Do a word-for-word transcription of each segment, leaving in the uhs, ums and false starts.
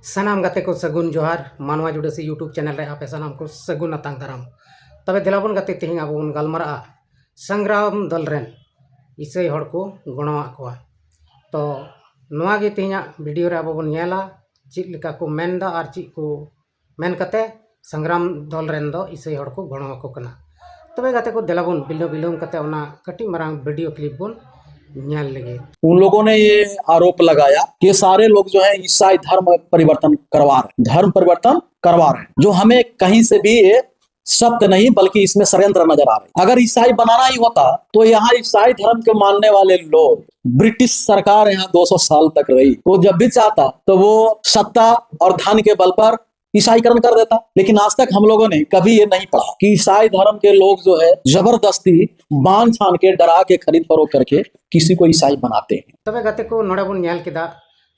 ᱥᱟᱱᱟᱢ ᱜᱟᱛᱮ ᱠᱚ ᱥᱟᱹᱜᱩᱱ ᱡᱚᱦᱟᱨ᱾ ᱢᱟᱱᱣᱟ ᱡᱩᱰᱟᱹᱥᱤ YouTube ᱪᱮᱱᱮᱞ ᱨᱮ ᱟᱯᱮ ᱥᱟᱱᱟᱢ ᱠᱚ ᱥᱟᱹᱜᱩᱱ ᱟᱛᱟᱝ ᱫᱟᱨᱟᱢ᱾ ᱛᱚᱵᱮ ᱫᱮᱞᱟ ᱵᱚᱱ ᱜᱟᱛᱮ, ᱛᱮᱦᱮᱧ ᱟᱵᱚ ᱵᱚᱱ ᱜᱟᱞᱢᱟᱨᱟᱜᱼᱟ ᱥᱚᱝᱜᱨᱟᱢ ᱫᱚᱞ ᱨᱮᱱ ᱤᱥᱟᱹᱭ ᱦᱚᱲ ᱠᱚ ᱜᱚᱲᱚᱣᱟᱜ ᱠᱚᱣᱟ᱾ ᱛᱚ ᱱᱚᱣᱟ ᱜᱮ ᱛᱮᱦᱮᱧᱟᱜ ᱵᱷᱤᱰᱤᱭᱳ ᱨᱮ ᱟᱵᱚ ᱵᱚᱱ ᱧᱮᱞᱟ, ᱪᱮᱫ ᱞᱮᱠᱟ ᱠᱚ ᱢᱮᱱᱫᱟ ᱟᱨ ᱪᱮᱫ ᱠᱚ ᱢᱮᱱ ᱠᱟᱛᱮ ᱥᱚᱝᱜᱨᱟᱢ ᱫᱚᱞ ᱨᱮᱱ ᱫᱚ ᱤᱥᱟᱹᱭ ᱦᱚᱲ ᱠᱚ ᱜᱚᱲᱚ ᱟᱠᱚ ᱠᱟᱱᱟ᱾ ᱛᱚᱵᱮ ᱜᱟᱛᱮ ᱠᱚ, ᱫᱮᱞᱟ ᱵᱚᱱ ᱵᱤᱞᱚᱢ ᱵᱤᱞᱚᱢ ᱠᱟᱛᱮ ᱚᱱᱟ ᱠᱟᱹᱴᱤᱡ ᱢᱟᱨᱟᱝ ᱵᱷᱤᱰᱤᱭᱳ ᱠᱞᱤᱯ ᱵᱚᱱ ᱧᱮᱞ ᱞᱮᱜᱮ᱾ उन लोगों ने ये आरोप लगाया कि सारे लोग जो है ईसाई धर्म परिवर्तन करवा रहे हैं, धर्म परिवर्तन करवा रहे हैं, जो हमें कहीं से भी ये सत्य नहीं बल्कि इसमें षड्यंत्र नजर आ रहा है। अगर ईसाई बनाना ही होता तो यहाँ ईसाई धर्म के मानने वाले लोग, ब्रिटिश सरकार यहाँ दो सौ साल तक रही, वो जब भी चाहता तो वो सत्ता और धन के बल पर ईसाईकरण कर देता। लेकिन आज तक हम लोगों ने कभी ये नहीं पढ़ा कि ईसाई धर्म के लोग जो है जबरदस्ती बांध छान के, डरा के, खरीद फरोख करके किसी को ईसाई बनाते हैं। ᱛᱚᱵᱮ ᱜᱟᱛᱮ ᱠᱚ, ᱱᱚᱰᱮ ᱵᱚᱱ ᱧᱮᱞ ᱠᱮᱫᱟ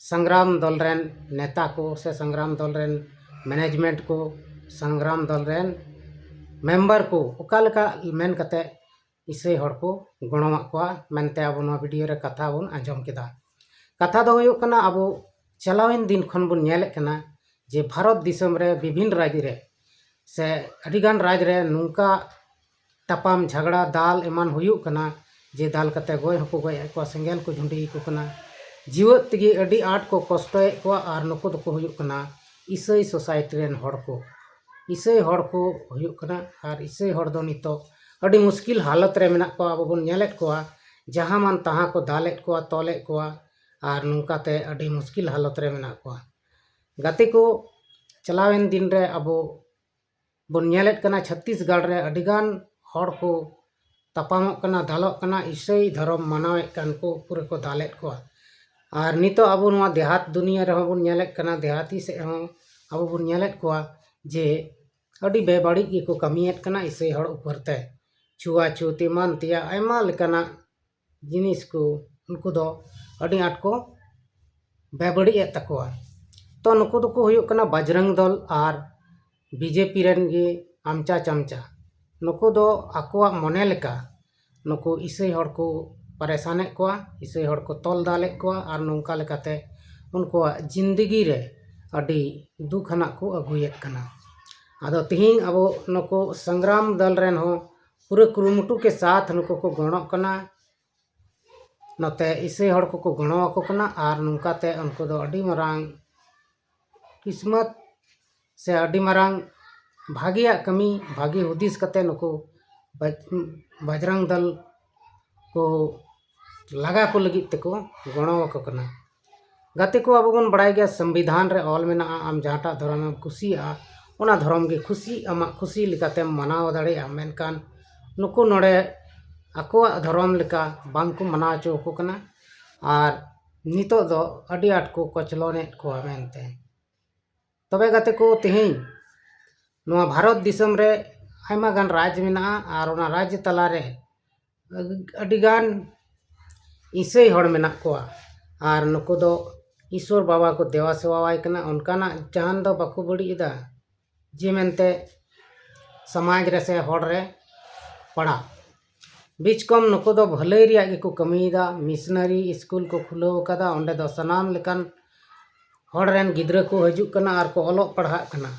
ᱥᱚᱝᱜᱨᱟᱢ ᱫᱚᱞ ᱨᱮᱱ ᱱᱮᱛᱟ ᱠᱚ ᱥᱮ ᱥᱚᱝᱜᱨᱟᱢ ᱫᱚᱞ ᱨᱮᱱ ᱢᱮᱱᱮᱡᱽᱢᱮᱱᱴ ᱠᱚ, ᱥᱚᱝᱜᱨᱟᱢ ᱫᱚᱞ ᱨᱮᱱ ᱢᱮᱢᱵᱟᱨ ᱠᱚ ᱚᱠᱟ ᱞᱮᱠᱟ ᱢᱮᱱ ᱠᱟᱛᱮ ᱤᱥᱟᱹᱭ ᱦᱚᱲ ᱠᱚ ᱜᱚᱲᱚᱣᱟᱜ ᱠᱚᱣᱟ ᱢᱮᱱᱛᱮ ᱟᱵᱚ ᱱᱚᱣᱟ ᱵᱷᱤᱰᱤᱭᱳ ᱨᱮ ᱠᱟᱛᱷᱟ ᱵᱚᱱ ᱟᱸᱡᱚᱢ ᱠᱮᱫᱟ᱾ ᱠᱟᱛᱷᱟ ᱫᱚ ᱦᱩᱭᱩᱜ ᱠᱟᱱᱟ, ᱟᱵᱚ ᱪᱟᱞᱟᱣᱮᱱ ᱫᱤᱱ ᱠᱷᱚᱱ ᱵᱚᱱ ᱧᱮᱞᱮᱫ ᱠᱟᱱᱟ ᱡᱮ ᱵᱷᱟᱨᱚᱛ ᱫᱤᱥᱚᱢ ᱨᱮ ᱵᱤᱵᱷᱤᱱ ᱨᱟᱡᱽ ᱨᱮ ᱥᱮ ᱟᱹᱰᱤᱜᱟᱱ ᱨᱟᱡᱽ ᱨᱮ ᱱᱚᱝᱠᱟ ᱛᱟᱯᱟᱢ ᱡᱷᱟᱜᱽᱲᱟ ᱫᱟᱞ ᱮᱢᱟᱱ ᱦᱩᱭᱩᱜ ᱠᱟᱱᱟ ᱡᱮ ᱫᱟᱞ ᱠᱟᱛᱮ ᱜᱚᱡ ᱦᱚᱸᱠᱚ ᱜᱚᱡ ᱮᱫ ᱠᱚᱣᱟ, ᱥᱮᱸᱜᱮᱞ ᱠᱚ ᱡᱷᱩᱸᱰᱤ ᱟᱠᱚ ᱠᱟᱱᱟ, ᱡᱤᱣᱮᱫ ᱛᱮᱜᱮ ᱟᱹᱰᱤ ᱟᱸᱴ ᱠᱚ ᱠᱚᱥᱴᱚᱭᱮᱫ ᱠᱚᱣᱟ᱾ ᱟᱨ ᱱᱩᱠᱩ ᱫᱚᱠᱚ ᱦᱩᱭᱩᱜ ᱠᱟᱱᱟ ᱤᱥᱟᱹᱭ ᱥᱳᱥᱟᱭᱴᱤ ᱨᱮᱱ ᱦᱚᱲ ᱠᱚ᱾ ᱤᱥᱟᱹᱭ ᱦᱚᱲ ᱠᱚ ᱦᱩᱭᱩᱜ ᱠᱟᱱᱟ᱾ ᱟᱨ ᱤᱥᱟᱹᱭ ᱦᱚᱲ ᱫᱚ ᱱᱤᱛᱚᱜ ᱟᱹᱰᱤ ᱢᱩᱥᱠᱤᱞ ᱦᱟᱞᱚᱛ ᱨᱮ ᱢᱮᱱᱟᱜ ᱠᱚᱣᱟ᱾ ᱟᱵᱚ ᱵᱚᱱ ᱧᱮᱞᱮᱫ ᱠᱚᱣᱟ ᱡᱟᱦᱟᱸ ᱢᱟᱱ ᱛᱟᱦᱟᱸ ᱠᱚ ᱫᱟᱞᱮᱫ ᱠᱚᱣᱟ, ᱛᱚᱞᱮᱫ ᱠᱚᱣᱟ, ᱟᱨ ᱱᱚᱝᱠᱟᱛᱮ ᱟᱹᱰᱤ ᱢᱩᱥᱠᱤᱞ ᱦᱟᱞᱚᱛ ᱨᱮ ᱢᱮᱱᱟᱜ ᱠᱚᱣᱟ᱾ ᱜᱟᱛᱮ ᱠᱚ, ᱪᱟᱞᱟᱣᱮᱱ ᱫᱤᱱ ᱨᱮ ᱟᱵᱚ ᱵᱚᱱ ᱧᱮᱞᱮᱫ ᱠᱟᱱᱟ ᱪᱷᱟᱹᱛᱤᱥᱜᱚᱲ ᱨᱮ ᱟᱹᱰᱤᱜᱟᱱ ᱦᱚᱲ ᱠᱚ ᱛᱟᱯᱟᱢᱚᱜ ᱠᱟᱱᱟ, ᱫᱟᱞᱚᱜ ᱠᱟᱱᱟ, ᱤᱥᱟᱹᱭ ᱫᱷᱚᱨᱚᱢ ᱢᱟᱱᱟᱣᱮᱫ ᱠᱟᱱ ᱠᱚ ᱯᱩᱨᱟᱹ ᱠᱚ ᱫᱟᱞᱮᱫ ᱠᱚᱣᱟ᱾ ᱟᱨ ᱱᱤᱛᱚᱜ ᱟᱵᱚ ᱱᱚᱣᱟ ᱫᱮᱦᱟᱛ ᱫᱩᱱᱤᱭᱟᱹ ᱨᱮᱦᱚᱸ ᱵᱚᱱ ᱧᱮᱞᱮᱫ ᱠᱟᱱᱟ, ᱫᱮᱦᱟᱛᱤ ᱥᱮᱫ ᱦᱚᱸ ᱟᱵᱚ ᱵᱚᱱ ᱧᱮᱞᱮᱫ ᱠᱚᱣᱟ ᱡᱮ ᱟᱹᱰᱤ ᱵᱮᱵᱟᱹᱲᱤᱡ ᱜᱮᱠᱚ ᱠᱟᱹᱢᱤᱭᱮᱫ ᱠᱟᱱᱟ ᱤᱥᱟᱹᱭ ᱦᱚᱲ ᱩᱯᱚᱨ ᱛᱮ᱾ ᱪᱷᱩᱣᱟᱪᱷᱩᱛ ᱮᱢᱟᱱ ᱛᱮᱭᱟᱜ ᱟᱭᱢᱟ ᱞᱮᱠᱟᱱᱟᱜ ᱡᱤᱱᱤᱥ ᱠᱚ ᱩᱱᱠᱩ ᱫᱚ ᱟᱹᱰᱤ ᱟᱸᱴ ᱠᱚ ᱵᱮᱵᱟᱹᱲᱤᱡ ᱮᱫ ᱛᱟᱠᱚᱣᱟ᱾ ᱛᱚ ᱱᱩᱠᱩ ᱫᱚᱠᱚ ᱦᱩᱭᱩᱜ ᱠᱟᱱᱟ ᱵᱟᱡᱽᱨᱟᱝ ᱫᱚᱞ ᱟᱨ ᱵᱤᱡᱮᱯᱤ ᱨᱮᱱ ᱜᱮ ᱟᱢᱪᱟ ᱪᱟᱢᱪᱟ᱾ ᱱᱩᱠᱩ ᱫᱚ ᱟᱠᱚᱣᱟᱜ ᱢᱚᱱᱮ ᱞᱮᱠᱟ ᱱᱩᱠᱩ ᱤᱥᱟᱹᱭ ᱦᱚᱲ ᱠᱚ ᱯᱟᱨᱮᱥᱟᱱᱮᱫ ᱠᱚᱣᱟ, ᱤᱥᱟᱹᱭ ᱦᱚᱲ ᱠᱚ ᱛᱚᱞ ᱫᱟᱞᱮᱫ ᱠᱚᱣᱟ ᱟᱨ ᱱᱚᱝᱠᱟ ᱞᱮᱠᱟᱛᱮ ᱩᱱᱠᱩᱣᱟᱜ ᱡᱤᱱᱫᱮᱜᱤ ᱨᱮ ᱟᱹᱰᱤ ᱫᱩᱠ ᱟᱱᱟᱜ ᱠᱚ ᱟᱹᱜᱩᱭᱮᱫ ᱠᱟᱱᱟ᱾ ᱟᱫᱚ ᱛᱤᱦᱤᱧ ᱟᱵᱚ ᱱᱩᱠᱩ ᱥᱚᱝᱜᱨᱟᱢ ᱫᱚᱞ ᱨᱮᱱ ᱦᱚᱸ ᱯᱩᱨᱟᱹ ᱠᱩᱨᱩᱢᱩᱴᱩ ᱠᱮ ᱥᱟᱛᱷ ᱱᱩᱠᱩ ᱠᱚ ᱜᱚᱲᱚᱜ ᱠᱟᱱᱟ᱾ ᱱᱚᱛᱮ ᱤᱥᱟᱹᱭ ᱦᱚᱲ ᱠᱚᱠᱚ ᱜᱚᱲᱚ ᱟᱠᱚ ᱠᱟᱱᱟ ᱟᱨ ᱱᱚᱝᱠᱟᱛᱮ ᱩᱱᱠᱩ ᱫᱚ ᱟᱹᱰᱤ ᱢᱟᱨᱟᱝ ᱠᱤᱥᱢᱚᱛ ᱥᱮ ᱟᱹᱰᱤ ᱢᱟᱨᱟᱝ ᱵᱷᱟᱹᱜᱤᱭᱟᱜ ᱠᱟᱹᱢᱤ, ᱵᱷᱟᱹᱜᱤ ᱦᱩᱫᱤᱥ ᱠᱟᱛᱮ ᱱᱩᱠᱩ ᱵᱟᱡ-, ᱵᱟᱡᱽᱨᱟᱝ ᱫᱚᱞ ᱠᱚ ᱞᱟᱜᱟ ᱠᱚ ᱞᱟᱹᱜᱤᱫ ᱛᱮᱠᱚ ᱜᱚᱲᱚ ᱟᱠᱚ ᱠᱟᱱᱟ᱾ ᱜᱟᱛᱮ ᱠᱚ, ᱟᱵᱚ ᱵᱚᱱ ᱵᱟᱲᱟᱭ ᱜᱮᱭᱟ ᱥᱚᱝᱵᱤᱫᱷᱟᱱ ᱨᱮ ᱚᱞ ᱢᱮᱱᱟᱜᱼᱟ, ᱟᱢ ᱡᱟᱦᱟᱸᱴᱟᱜ ᱫᱷᱚᱨᱚᱢᱮᱢ ᱠᱩᱥᱤᱭᱟᱜᱼᱟ ᱚᱱᱟ ᱫᱷᱚᱨᱚᱢ ᱜᱮ ᱠᱷᱩᱥᱤ, ᱟᱢᱟᱜ ᱠᱷᱩᱥᱤ ᱞᱮᱠᱟᱛᱮᱢ ᱢᱟᱱᱟᱣ ᱫᱟᱲᱮᱭᱟᱜᱼᱟ᱾ ᱢᱮᱱᱠᱷᱟᱱ ᱱᱩᱠᱩ ᱱᱚᱰᱮ ᱟᱠᱚᱣᱟᱜ ᱫᱷᱚᱨᱚᱢ ᱞᱮᱠᱟ ᱵᱟᱝ ᱠᱚ ᱢᱟᱱᱟᱣ ᱦᱚᱪᱚ ᱟᱠᱚ ᱠᱟᱱᱟ ᱟᱨ ᱱᱤᱛᱚᱜ ᱫᱚ ᱟᱹᱰᱤ ᱟᱸᱴ ᱠᱚ ᱠᱚᱪᱞᱚᱱᱮᱫ ᱠᱚᱣᱟ ᱢᱮᱱᱛᱮ᱾ ᱛᱚᱵᱮ ᱜᱟᱛᱮ ᱠᱚ, ᱛᱮᱦᱮᱧ ᱱᱚᱣᱟ ᱵᱷᱟᱨᱚᱛ ᱫᱤᱥᱚᱢ ᱨᱮ ᱟᱭᱢᱟ ᱜᱟᱱ ᱨᱟᱡᱽ ᱢᱮᱱᱟᱜᱼᱟ ᱟᱨ ᱚᱱᱟ ᱨᱟᱡᱽ ᱛᱟᱞᱟᱨᱮ ᱟᱹᱰᱤᱜᱟᱱ ᱤᱥᱟᱹᱭ ᱦᱚᱲ ᱢᱮᱱᱟᱜ ᱠᱚᱣᱟ ᱟᱨ ᱱᱩᱠᱩ ᱫᱚ ᱤᱥᱥᱚᱨ ᱵᱟᱵᱟ ᱠᱚ ᱫᱮᱵᱟ ᱥᱮᱵᱟᱣᱟᱭ ᱠᱟᱱᱟ᱾ ᱚᱱᱠᱟᱱᱟᱜ ᱡᱟᱦᱟᱱ ᱫᱚ ᱵᱟᱠᱚ ᱵᱟᱹᱲᱤᱡ ᱮᱫᱟ ᱡᱮ ᱢᱮᱱᱛᱮ ᱥᱚᱢᱟᱡᱽ ᱨᱮ ᱥᱮ ᱦᱚᱲ ᱨᱮ ᱯᱟᱲᱟᱜ᱾ ᱵᱤᱪᱠᱚᱢ ᱱᱩᱠᱩ ᱫᱚ ᱵᱷᱟᱹᱞᱟᱹᱭ ᱨᱮᱭᱟᱜ ᱜᱮᱠᱚ ᱠᱟᱹᱢᱤᱭᱮᱫᱟ᱾ ᱢᱤᱥᱱᱟᱨᱤ ᱥᱠᱩᱞ ᱠᱚ ᱠᱷᱩᱞᱟᱹᱣ ᱟᱠᱟᱫᱟ, ᱚᱸᱰᱮ ᱫᱚ ᱥᱟᱱᱟᱢ ᱞᱮᱠᱟᱱ ᱦᱚᱲ ᱨᱮᱱ ᱜᱤᱫᱽᱨᱟᱹ ᱠᱚ ᱦᱤᱡᱩᱜ ᱠᱟᱱᱟ ᱟᱨ ᱠᱚ ᱚᱞᱚᱜ ᱯᱟᱲᱦᱟᱜ ᱠᱟᱱᱟ᱾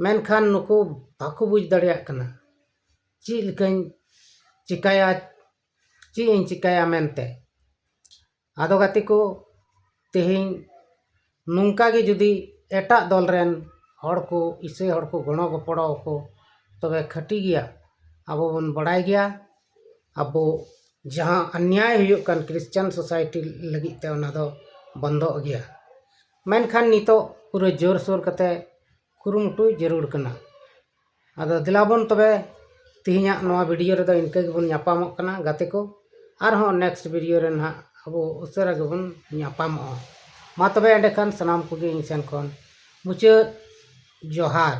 ᱢᱮᱱᱠᱷᱟᱱ ᱱᱩᱠᱩ ᱵᱟᱠᱚ ᱵᱩᱡᱽ ᱫᱟᱲᱮᱭᱟᱜ ᱠᱟᱱᱟ ᱪᱮᱫ ᱞᱮᱠᱟᱧ ᱪᱤᱠᱟᱹᱭᱟ, ᱪᱮᱫ ᱤᱧ ᱪᱤᱠᱟᱹᱭᱟ ᱢᱮᱱᱛᱮ᱾ ᱟᱫᱚ ᱜᱟᱛᱮ ᱠᱚ, ᱛᱮᱦᱮᱧ ᱱᱚᱝᱠᱟ ᱜᱮ ᱡᱩᱫᱤ ᱮᱴᱟᱜ ᱫᱚᱞ ᱨᱮᱱ ᱦᱚᱲ ᱠᱚ, ᱤᱥᱟᱹᱭ ᱦᱚᱲ ᱠᱚ ᱜᱚᱲᱚ ᱜᱚᱯᱚᱲᱚ ᱟᱠᱚ, ᱛᱚᱵᱮ ᱠᱷᱟᱹᱴᱤ ᱜᱮᱭᱟ᱾ ᱟᱵᱚ ᱵᱚᱱ ᱵᱟᱲᱟᱭ ᱜᱮᱭᱟ, ᱟᱵᱚ ᱡᱟᱦᱟᱸ ᱚᱱᱱᱭᱟᱭ ᱦᱩᱭᱩᱜ ᱠᱟᱱ ᱠᱷᱨᱤᱥᱪᱟᱱ ᱥᱳᱥᱟᱭᱴᱤ ᱞᱟᱹᱜᱤᱫ ᱛᱮ, ᱚᱱᱟ ᱫᱚ ᱵᱚᱱᱫᱚᱜ ᱜᱮᱭᱟ᱾ ᱢᱮᱱᱠᱷᱟᱱ ᱱᱤᱛᱚᱜ ᱯᱩᱨᱟᱹ ᱡᱳᱨᱥᱳᱨ ᱠᱟᱛᱮ ᱠᱩᱨᱩᱢᱩᱴᱩ ᱡᱟᱹᱨᱩᱲ ᱠᱟᱱᱟ᱾ ᱟᱫᱚ ᱫᱮᱞᱟᱵᱚᱱ ᱛᱚᱵᱮ, ᱛᱮᱦᱮᱧᱟᱜ ᱱᱚᱣᱟ ᱵᱷᱤᱰᱤᱭᱳ ᱨᱮᱫᱚ ᱤᱱᱠᱟᱹ ᱜᱮᱵᱚᱱ ᱧᱟᱯᱟᱢᱚᱜ ᱠᱟᱱᱟ ᱜᱟᱛᱮ ᱠᱚ᱾ ᱟᱨᱦᱚᱸ ᱱᱮᱠᱥᱴ ᱵᱷᱤᱰᱤᱭᱳ ᱨᱮ ᱱᱟᱦᱟᱜ ᱟᱵᱚ ᱩᱥᱟᱹᱨᱟ ᱜᱮᱵᱚᱱ ᱧᱟᱯᱟᱢᱚᱜᱼᱟ᱾ ᱢᱟ ᱛᱚᱵᱮ ᱮᱸᱰᱮᱠᱷᱟᱱ ᱥᱟᱱᱟᱢ ᱠᱚᱜᱮ ᱤᱧ ᱥᱮᱱ ᱠᱷᱚᱱ ᱢᱩᱪᱟᱹᱫ ᱡᱚᱦᱟᱨ᱾